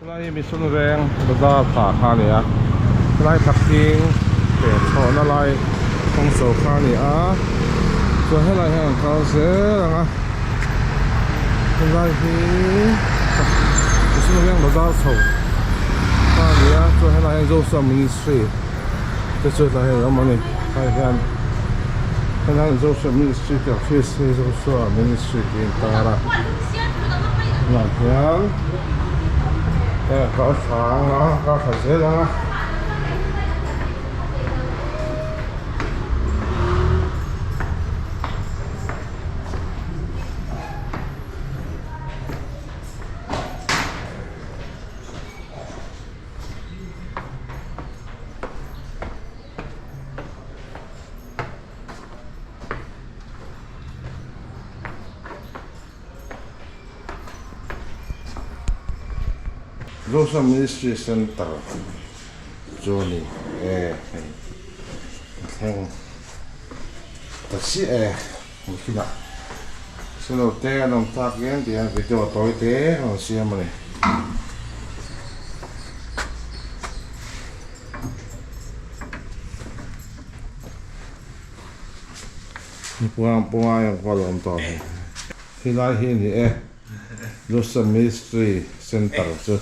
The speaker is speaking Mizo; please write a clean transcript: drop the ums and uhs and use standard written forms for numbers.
Helai hi Mission Veng bazar thla kha a ni a, helai thakthing leh chhawhna lai kawng chho kha a ni a, chuan helai hian an kal zel ang a, helai hi Mission Veng bazar chho kha a ni a, chuan helai hian Zosa Ministry te chu helai hian a awm a ni, helai hian helai hian Zosa Ministry te office hi Zosa Ministry tih a intar a, tunah hian. Heng kal hrang a kal thla zel ang a. Zosa Ministry Centre chu a ni e hei a thleng ta chiah e hmu thinah silo te an awm tak hian ti hian video tawi te a rawn siam a ni. Pungai ang kual a awm tawh a ni. Helai hi a ni e, Lusa Ministry Centre chu.